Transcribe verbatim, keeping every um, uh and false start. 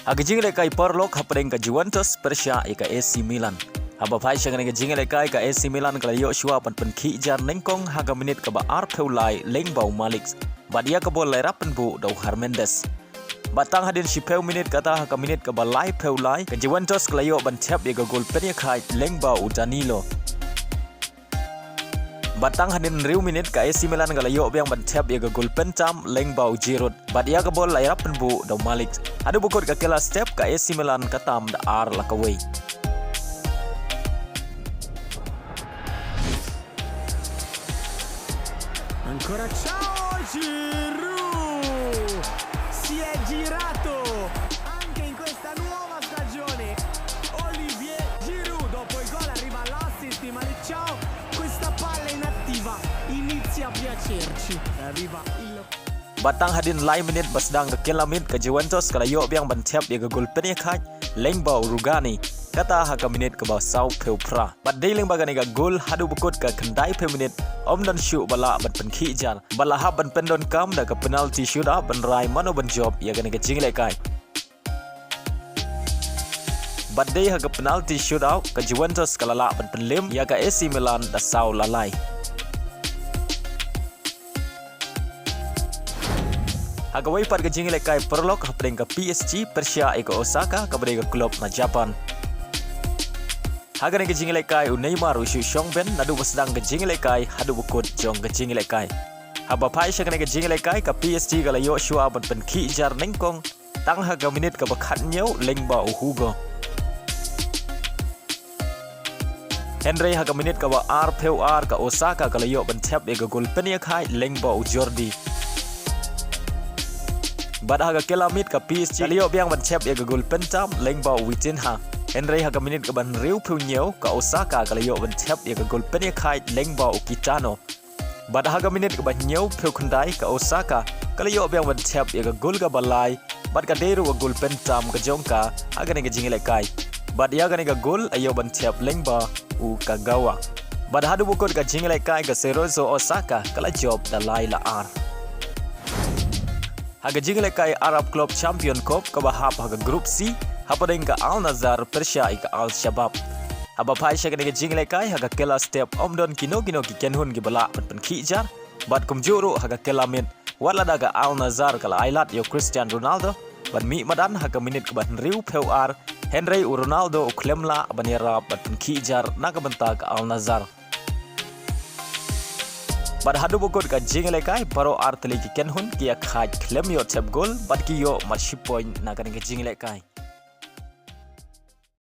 Ha ka jingïalehkai paralok hapdeng ka Juventus pyrshah ïa ka A C Milan. Haba phai sha kane ka jingïalehkai ka A C Milan ka la ïoh shuwa ban pynkhih jar nyngkong ha ka minit kaba arphew lai lyngba u Malik. Bad ïa ka bol la ïarap pynbuh da u Hernandez. Bad tang hadien shiphew minit kata ha ka minit kaba laiphew lai ka Juventus ka la ïoh ban thep ïa ka gol pynïakhaid lyngba u Danilo. Bad tang hadien hynriew minit ka A C Milan ka la ïoh biang ban thep ïa ka gol pyntam lyngba u Giroud. Bad ïa ka bol la ïarap pynbuh da u Malik. Haduh ba kut ka kylla step ka A C Milan ka tam da ar la kawei. Ancora ciao Giroud! Si è girato anche in questa nuova stagione. Olivier Giroud dopo il gol arriva l'assist di Malick Thiaw. Questa palla inattiva inizia a piacerci. Arriva il Bad tang hadien lai minit ba sdang ka kylla miet ka Juventus ka la ïoh biang ban thep ïa ka gol pynïakhaid lyngba u Rugani. Kata ha ka minit kaba sawphew phra. Bad dei lyngba kane ka gol haduh ba kut ka khyndaiphew minit ym don shuh ba lah ban pynkhih jar. Bad la hap ban pyndonkam da ka penalty shootout ban rai mano ban jop ïa kane ka jingïalehkai. Bad dei ha ka penalty shootout ka Juventus ka la lah ban pynlem ïa ka A C Milan da saw la lai. Ha kawei pat ka jingïalehkai paralok hapdeng ka P S G pyrshah ïa ka Osaka kaba dei ka klub na Japan. Ha kane ka jingïalehkai u Neymar u shu shong bench naduh ba sdang ka jingïalehkai haduh ba kut jong ka jingïalehkai. Haba phai sha kane ka jingïalehkai ka P S G ka la ïoh shuwa ban pynkhih jar nyngkong tang ha ka minit kaba khathynñiew lyngba u Hugo. Hynrei ha ka minit kaba arphew ar ka Osaka ka la ïoh ban thep ïa ka gol pynïakhaid lyngba u Jordi. Bad ha ka kylla miet ka P S G ka la ïoh biang ban thep ïa ka gol pyntam lyngba u Vitinha. Hynrei ha ka minit kaba hynriewphew hynñiew ka Osaka ka la ïoh ban thep ïa ka gol pynïakhaid lyngba u Kitano. Bad ha ka minit kaba hynñiewphew khyndai ka Osaka ka la ïoh biang ban thep ïa ka gol kaba lai bad ka dei ruh ka gol pyntam ka jong ka ha kane ka jingïalehkai. Bad ïa kane ka gol la ïoh ban thep lyngba u Kagawa. Bad haduh ba kut ka jingïalehkai ka Cerezo Osaka ka la jop da lai la ar. Ha ka jingïalehkai Arab Club Champion Cup kaba hap ha ka Group C hapdeng ka Al Nassr pyrshah ïa ka Al Shabab. Haba phai sha kane ka jingïalehkai ha ka kylla step ym don kino kino ki kynhun kiba lah ban pynkhih jar. Bad kumjuh ruh ha ka kylla miet wat lada ka Al Nassr ka la ailad ïa u Cristiano Ronaldo ban mih madan ha ka minit kaba hynriewphew ar, hynrei u Ronaldo u khlem lah ban ïarap ban pynkhih jar na ka bynta ka Al Nassr. Bad haduh ba kut ka jingïalehkai baroh ar tylli ki kynhun ki ïakhaid khlem ïoh thep gol bad ki ïoh mat shi point na kane ka jingïalehkai.